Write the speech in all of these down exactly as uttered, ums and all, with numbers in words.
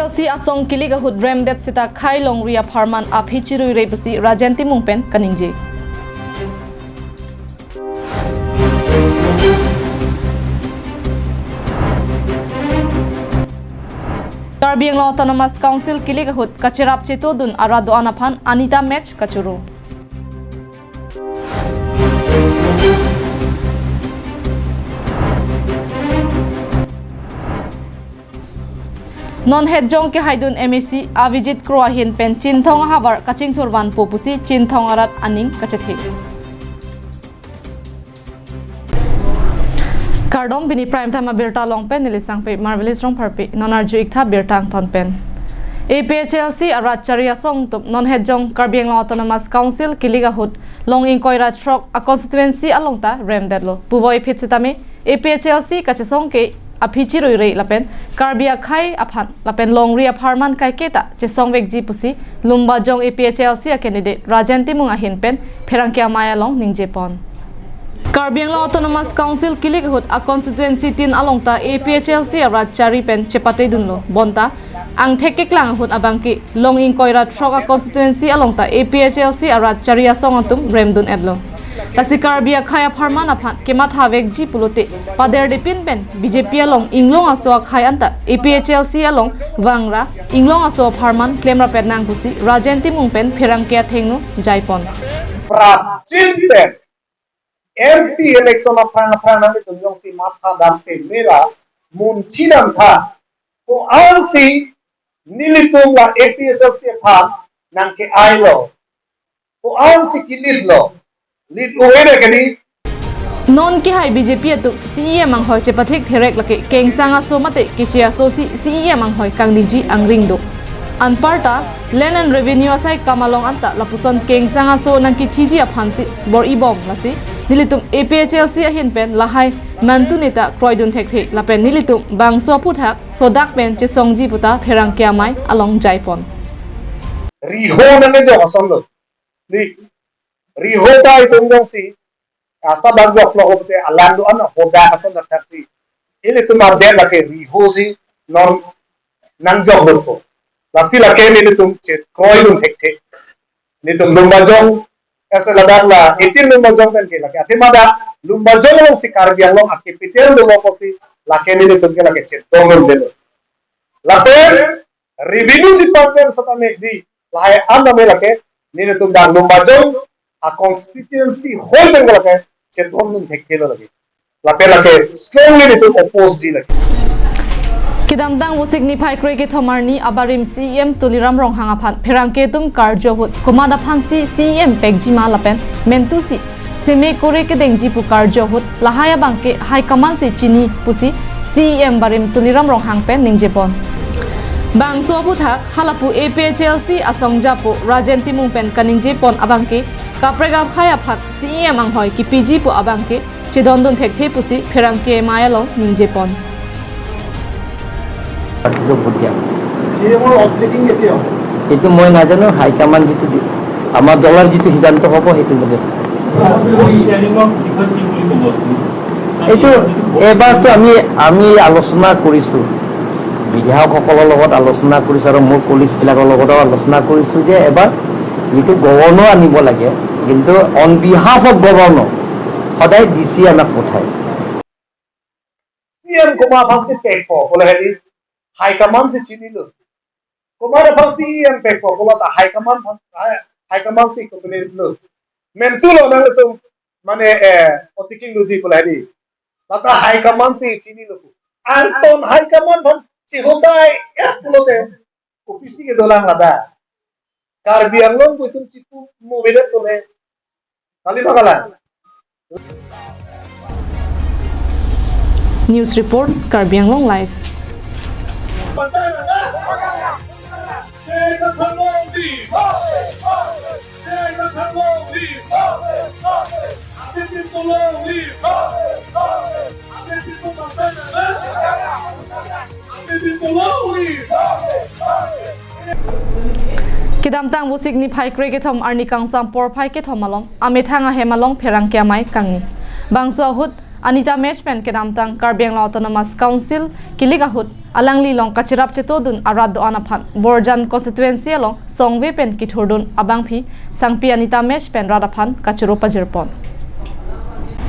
L C asong kilik ahut remdet seta khei longri apharman aphi chiruire pusi Rajen Timung pen kaningje. Karbi Anglong Autonomous Council kilik ahut kacherap chetodun arat do-an aphan Anita Match kachoro. Non hetjong kehaidun M A C Avijit Kro ahin pen Chinthong ahavar kachingthur vanpo pusi Chinthong arat aning kachethe. Kardom, pini Prime Time abirta along pen neli Sangpi Marvelous Rongpharpi. Non arju-ik tha birta angthon pen. A P H L C arat chari asong atum non hetjong Karbi Anglong Autonomous Council kilik ahut long ingkoi ra throk a constituency along ta remdetlo. Puvoiphit sitame A P H L C kachesong ke aphi chiruire lapen Karbi akhei aphan lapen longri apharman kaiketa chesongvekji pusi Lumbajong A P H L C a candidate Rajen Timung ahin pen pherangke amei along ningjepon. Karbi Anglong Autonomous Council kilik ahut a constituency tin along ta A P H L C arat chari pen chepatedunlo. Bonta angthek keklang ahut abangke long ingkoi ra throk a constituency along ta A P H L C arat chari asong atum remdun-etlo. Lasi Karbi akhei apharman aphan kemathavekji pulote paderdepin pen B J P along inglong aso akhei anta A P H L C along vangra inglong aso apharman klemrapet nang pusi Rajen Timung pen pherangke athengno jaipon. Prapjin pen M P election aphrang aphrang nanglitum jongsi mathadamte mera munchidam tha. Ko-ansi nelitum la A P H L C aphan nangke-ailo. Ko-ansi kilitlo. Lit uwe de kali. Non kehai B J P atum C E M anghoi chepathik therek lake kengsang aso mate keche aso si C E M anghoi kangniji angring do. Anparta Land and Revenue asai kam along anta lapuson kengsang aso nangkithiji aphansi bor-ibom lasi nelitum A P H L C ahin pen lahai mantu neta kroidun thekthe lapen nelitum bangso aphuthak sodak pen chesongji puta pherangke amei along jaipon. Riho nangkejok asonlo. Di, riho ta itum jongsi asa bang joklo ko pute alang do-an hodak ason thakthak si. Ilitum abjek lake riho si non nangjokdunpo. Lasi lake nelitum chekroidun thekthe. Nelitum Lumbajong, ese ladak la, itin Lumbajong pen ke lake. Athema dak Lumbajong alongsi Karbi Anglong a capital dolo pusi lake nelitum ke lake chetongdundelo. Lapen Revenue Department setame di lahai an name lake nelitum dak Lumbajong a constituency hoi pen lake chetongdun thekthelo lake. Lapen lake strongly nelitum oppose ji lake. Kedamtang Vosik niphai krekethom arni abarim C E M Tuliram Ronghang aphan pherangke atum karju ahut komat aphansi C E M pekjima lapen mentusi seme kore kedengji pu karju ahut lahai abangke high command si chini pusi C E M barim Tuliram Ronghang pen ningjepon. Bangso aphuthak halapu A P H L C asongjapo Rajen Timung pen kaningjepon abangke kaprek akhei aphan C E M anghoi kipiji pu abangke chedondun thekthe pusi pherangke amei along ningjepon. পাৰ্টিটো ভোট দিয়া হৈছে। চি এমৰ অপটেকিং কেতিয়া হ'ব? এইটো মই নাজানো, হাই কমাণ্ড যিটো দি-, আমাৰ দলৰ যিটো সিদ্ধান্ত হ'ব সেইটো মতে। এইটো এবাৰতো আমি, আমি আলোচনা কৰিছোঁ, বিধায়কসকলৰ লগত আলোচনা কৰিছোঁ আৰু মোৰ কলিগছবিলাকৰ লগতো আলোচনা কৰিছোঁ যে এবাৰ যিটো গভৰ্ণৰ আনিব লাগে, কিন্তু on behalf of governor সদায় ডি চি আমাক পঠায়। চি এম কোনোবা এফালে পেকপ, বোলে হেৰি হাই কমাণ্ড চি চিনিলো। কোনোবা এফালে চি এম পেকপ, বোলে তা high command, high, high command চি কোম্পানীলো। মেমটো লো না তো মানে, এ, অতিকিং লুজি বোলে হেৰি। তাতা হাই কমাণ্ড চি চিনিলো। আন্তন হাই কমাণ্ড চি হতাই এক বোলতে। Kopisi kedolang ladak. Karbi Anglong pu itum chipu mo vedet pole. Kali bagalan. News report, Karbi Anglong Live. Kedamtang Vosik niphai krekethom arni kangsam porphai kethom along amethang ahem along pherangke amei kangni. Bangso ahut Anita Match pen kedamtang Karbi Anglong Autonomous Council kilik ahut Alangli along kacherap chetodun arat do-an aphan Borjan constituency along songve pen kithurdun abangpi Sangpi Anita Mech pen rat aphan kachoro pajirpon.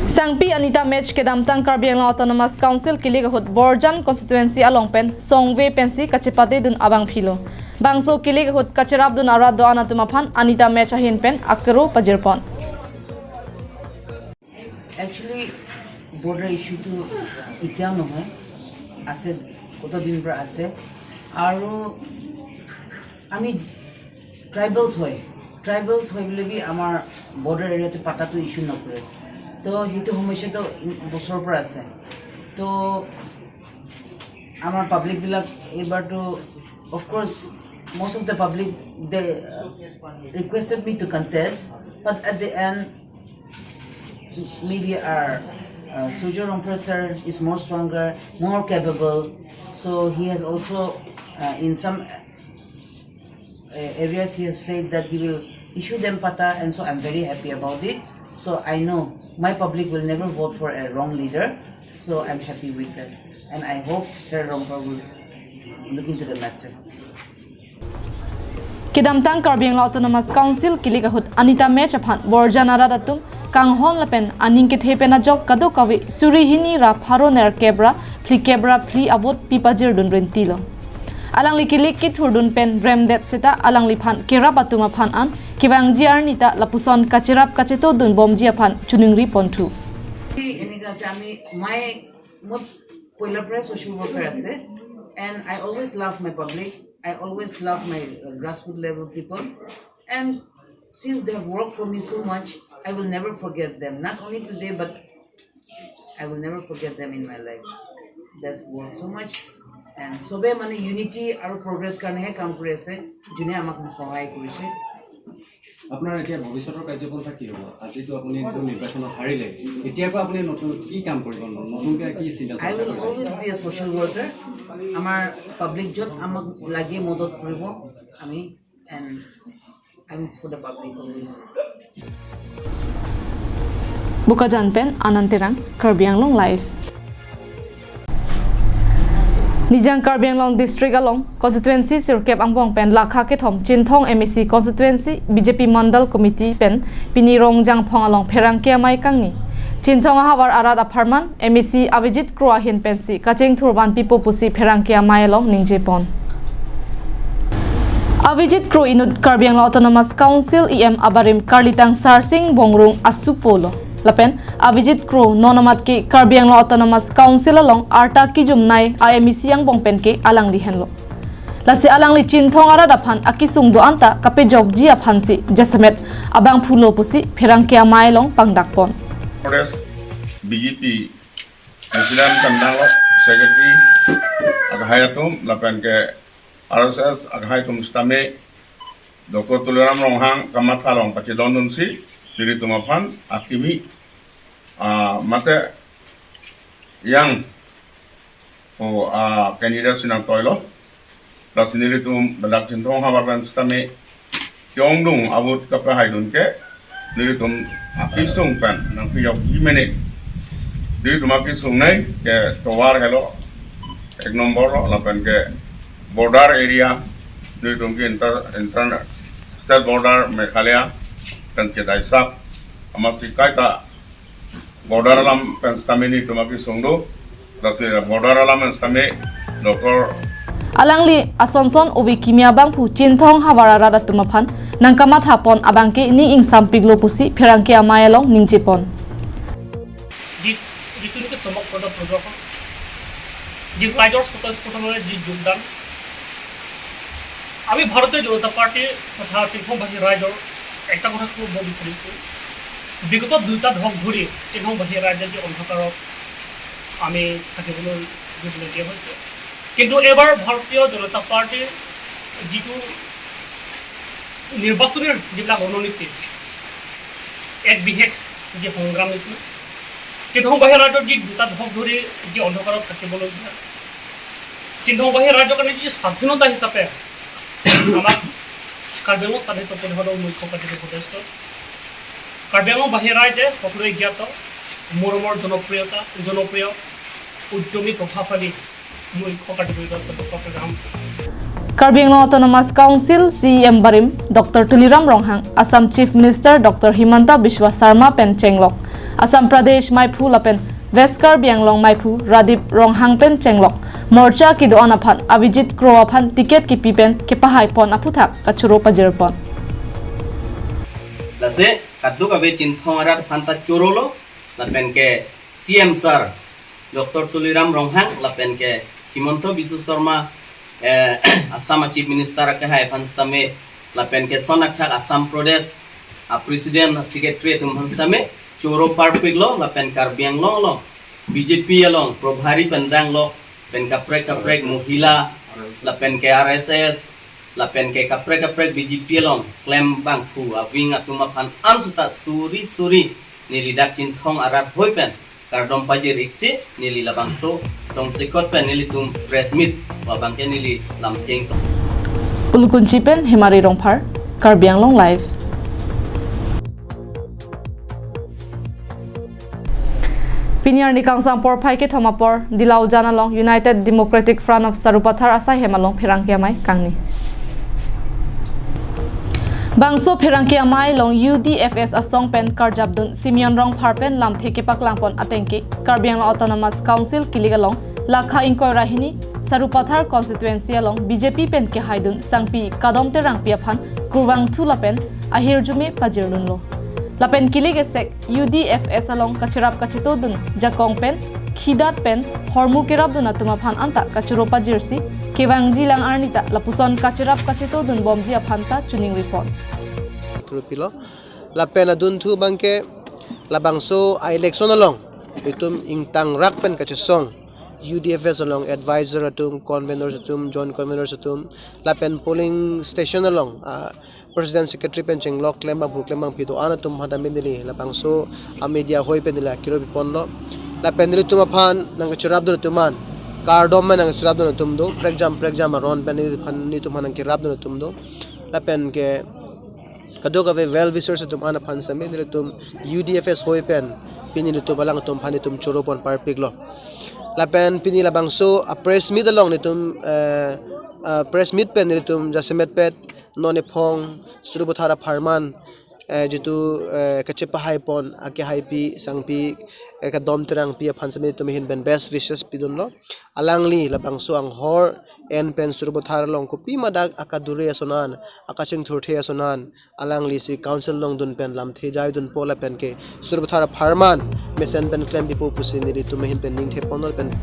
Sangpi Anita Mech kedamtang Karbi Anglong Autonomous Council kilik ahut Borjan constituency along pen songve pensi kachepatedun abangpilo. Bangso kilik ahut kacherapdun arat do-an atum aphan Anita Mech ahin pen akero pajirpon. Actually border ইছ্যুটো এতিয়াও নহয়, আছে, কত দিন পৰা আছে। আৰু আমি ট্ৰাইবেলছ হয়, ট্ৰাইবেলছ হয় বুলিবি আমাৰ বৰ্ডাৰ এৰিয়াটো পাতাটো ইছ্যু নকৰে। তো সেইটো সমস্যাটো বছৰৰ পৰা আছে। তো আমাৰ পাব্লিকবিলাক এইবাৰতো, of course, most of the public, they requested me to contest, but at the end, maybe our uh, Surjya Rongphar sir is more stronger, more capable. So he has also, uh, in some uh, areas, he has said that he will issue them patta, and so I'm very happy about it. So I know my public will never vote for a wrong leader. So I'm happy with that, and I hope Sir Rongphar will look into the matter. Kedamtang Karbi Anglong Autonomous Council kilik ahut Anita Mech aphan Borjan arat atum kanghon lapen aning kethe pen ajok kadokave suri hini ra pharo nerkep ra phlikep ra phli a-vote pipajirdun rentilo. Alangli kilik kithurdun pen remdet seta alangliphan kerap atum aphan an kevangji arni ta lapuson kacherap kachetodun bomji aphan choningri ponthu. এনেকা আছে, আমি মই মোৰ পইলাৰ পৰাই social worker আছে, and I always love my public, I always love my grassroots level people, and since they have worked for me so much, I will never forget them, not only today, but I will never forget them in my life. They've worked so much, and চবে মানে ইউনিটি আৰু প্ৰগ্ৰেছ কাৰণেহে কাম কৰি আছে, যোনে আমাক সহায় কৰিছে। আপোনাৰ এতিয়া ভৱিষ্যতৰ কাৰ্যপন্থা কি হ'ব? আজিতো আপুনি এইটো নিৰ্বাচনত হাৰিলে, এতিয়াৰ পৰা আপুনি নতুন কি কাম কৰিব? নতুনকৈ কি চিন্তা I চৰ্চা will কৰিছে? Always be a social worker. আমাৰ পাব্লিক য'ত আমাক লাগে মদত কৰিব আমি, and I'm for the public always. Bokajan pen Anand Terang, Karbi Anglong Live. Nijang Karbi Anglong District along constituency sirkep angbong pen lakha kethom Chinthong M A C constituency B J P Mandal Committee pen pini Rongjangphong along pherangke amei kangni. Chinthong ahavar arat apharman M A C Avijit Kro ahin pensi kachingthur vanpipo pusi pherangke amei along ningjepon. Avijit Kro inut Karbi Anglong Autonomous Council E M abarim karlitang Sarsing Bongrung asupo lo. Lapen Avijit Kro non amat ke Karbi Anglong Autonomous Council along arta kejumnei a M A C angbong pen ke alangli henlo. Lasi alangli Chinthong arat aphan akesung do-an ta kapejokji aphansi jasemet abangphu lo pusi pherangke amei along pangdakpon. Forest B J P President kandang lo, Secretary akhai atum lapen ke R S S akhai atum sitame Doctor Tuliram Ronghang kamatha along pachedondunsi nelitum aphan akimi, ah, mate yang o, ah, candidate si nangtoilo. Lasi nelitum ladak Chinthong ahavar pen sitame ke-ongdung a-vote kapahaidun ke nelitum akesung pen nangpejokji mene. Nelitum akesung nei ke tovar helo, ek nombor lo, lapen ke border area, nelitum ke inter, inter state border Meghalaya pen ke Daisap, amatsi kaita border alam pen sitame nelitum akesung do, lasi border alam pen sitame Doctor Alangli asonson ove kimi abangphu Chinthong ahavar arat atum aphan nangkamathapon abangke ning ingsampiklo pusi pherangke amei along ningjepon. যি যিটো নেকি সমগ্ৰ প্ৰদৰ্শন, যি ৰাইজৰ স্বতঃস্ফূৰ্তভাৱে যি যোগদান, আমি ভাৰতীয় জনতা পাৰ্টীৰ তথা তীৰ্থংবাসী ৰাইজৰ এটা কথা ক'ব বিচাৰিছোঁ, বিগত দুটা দশক ধৰি তীৰ্থংবাসী ৰাইজে যি অন্ধকাৰত আমি থাকিবলৈ দিবলগীয়া হৈছে, কিন্তু এইবাৰ ভাৰতীয় জনতা পাৰ্টীৰ যিটো নিৰ্বাচনীৰ যিবিলাক ৰণনীতি, এক বিশেষ যি সংগ্ৰাম নিচিনা। তীৰ্থংবাসী ৰাইজৰ যি দুটা দশক ধৰি যি অন্ধকাৰত থাকিবলগীয়া, তীৰ্থংবাসী ৰাইজৰ কাৰণে যি স্বাধীনতা হিচাপে আমাক কাৰ্বি আংলং স্বাধীনতা পৰিষদৰ মুখ্য কাৰ্যবাহী সদস্য, কাৰ্বি আংলংবাসী ৰাইজে সকলোৱে জ্ঞাত, মৰমৰ জনপ্ৰিয়তা, জনপ্ৰিয়, উদ্যমী, প্ৰভাৱশালী Karbi Anglong Autonomous Council C E M barim Doctor Tuliram Ronghang, Assam Chief Minister Doctor Himanta Biswa Sarma pen chenglok, Assam Pradesh maiphu lapen West Karbi Anglong maiphu Radip Ronghang pen chenglok, morcha kedo-an aphan Abhijit Kro aphan ticket kipi pen kepahai pon aphuthak kachoro pajir pon. Lasi kadokave Chinthong arat aphan ta chorolo, lapen ke C M sir Doctor Tuliram Ronghang, lapen ke Himanta Biswa Sarma, eh, Assam Chief Minister akehai aphan sitame, lapen ke son athak Assam Pradesh a President, Secretary atum aphan sitame choro parpiklo, lapen Karbi Anglong along B J P along probhari pen danglok, pen kaprek kaprek mohila, lapen ke R S S, lapen ke kaprek kaprek B J P along klem bangphu a wing atum aphan an seta suri suri neli dak Chinthong arat hoi pen kardom pajir iksi, neli labangso tongsekot pen nelitum press meet abang ke neli lamtheng tong. Ulukunchi pen Hemari Rongphar, Karbi Anglong Live. Pini arni kangsam porphai kethom apor Dilaujan along United Democratic Front of Sarupathar asaihem along pherangke amei kangni. Bangso pherangke amei along U D F S asong pen karjapdun Simeon Rongphar pen lamthe kepaklang pon ateng ke Karbi Anglong Autonomous Council kilik along lakha ingkoi ra hini Sarupathar constituency along B J P pen kehaidun sangpi Kadom Terangpi aphan kurvangthu lapen ahirjume pajirdunlo. Lapen kilik esek U D F S along kacherap kachetodun jakong pen khidat pen hormu kerapdun atum aphan anta kachoro pajirsi kevangji lang arni ta lapuson kacherap kachetodun bomji aphan ta choningri pon. Thurupilo. Lapen adunthu abang ke labangso a-election along itum ingtangrak pen kachesong U D F S along advisor atum, conveners atum, joint conveners atum, lapen polling station along, ah, President Secretary pen chenglok klem bangphu klem bangphi do-an atum aphan ta neli labangso a-media hoi pen neli akiro piponlo. Lapen nelitum aphan nangkacherapdun atum an, kardom pen nangkacherapdun atum do, prekjam prekjam aron pen neliphan nelitum aphan nangkerapdun atum do. Lapen ke kadokave well wishers atum an aphan sitame nelitum U D F S hoi pen pini nelitum alangtum aphan nelitum choro pon parpiklo. Lapen pini labangso a-press meet along nelitum, eh, a-press meet pen nelitum jasemet pet non ephong Sarupathar apharman, eh, jitu, eh, kachepahai pon akehaipi sangpi, eh, Kadom Terangpi aphan sitame nelitum ahin pen best wishes pidunlo. Alangli labangso anghor en pen Sarupathar along kopima dak akadure ason an, akachingthurthe ason an, alangli si council along dun pen lamthe jaidunpo lapen ke Sarupathar apharman mesen pen klem pipo pusi nelitum ahin pen ningthe ponlo pen.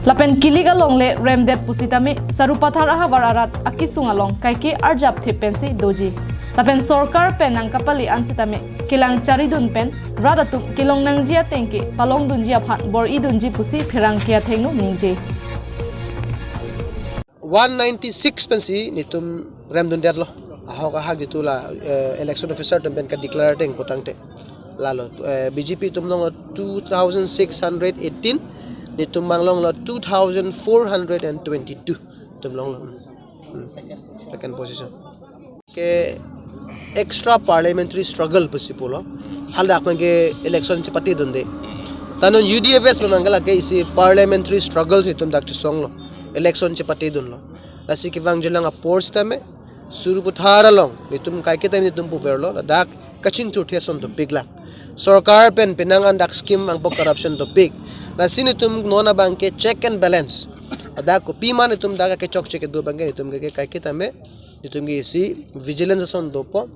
Lapen kilik along le remdet pusitame Sarupathar ahavar arat akesung along kaike arjapthe pensi doji. Lapen sorkar pen nangkapale an sitame kelang charidun pen rat atum kelong nangji ateng ke palongdunji aphan bor-idunji pusi pherangke athengno ningje. One ninety-six pensi nelitum remdundetlo. Ahok ahak jitu la, eh, election officer atum pen kadeclare ateng putangte. Lalo, eh, B J P atum longlo two thousand six hundred eighteen, nelitum abang longlo two thousand four hundred and twenty-two. Nelitum longlo. Hmm. Second position. Ke extra parliamentary struggle pusi pulo. Haladak abang ke election chepatedunde. Ta non U D F S abang ke lake isi parliamentary struggle si nelitum dak chesonglo. Election chepatedunlo. Lasi kevangjilang apor sitame Sarupathar along nelitum kaike tame nelitum puverlo. Ladak kachingthurthe ason dopiklang. Sorkar pen penang an dak scheme abang po corruption dopik. Lasi nelitum non abang ke check and balance. Ladak kopima nelitum dak kechokche kedo abang ke nelitum ke kaike tame nelitum ke isi vigilance ason dopo.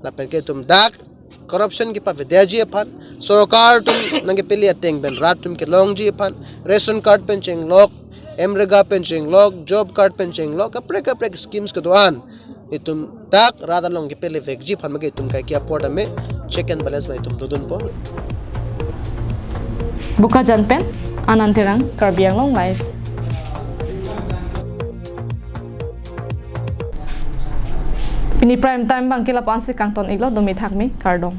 Lapen ke nelitum dak corruption kepavedetji aphan, sorkar atum nangkepale ateng pen rat atum kelongji aphan, ration card pen chenglok, MGNREGA pen chenglok, job card pen chenglok, kaprek kaprek schemes kedo-an nelitum dak rat along kepale vekji aphan abang ke nelitum kaike apor tame check and balance abang nelitum dodunpo. Bokajan pen Anand Terang, Karbi Anglong Live. Pini prime time abang ke lapu-an si kangton-iklo, dome thakme, kardom.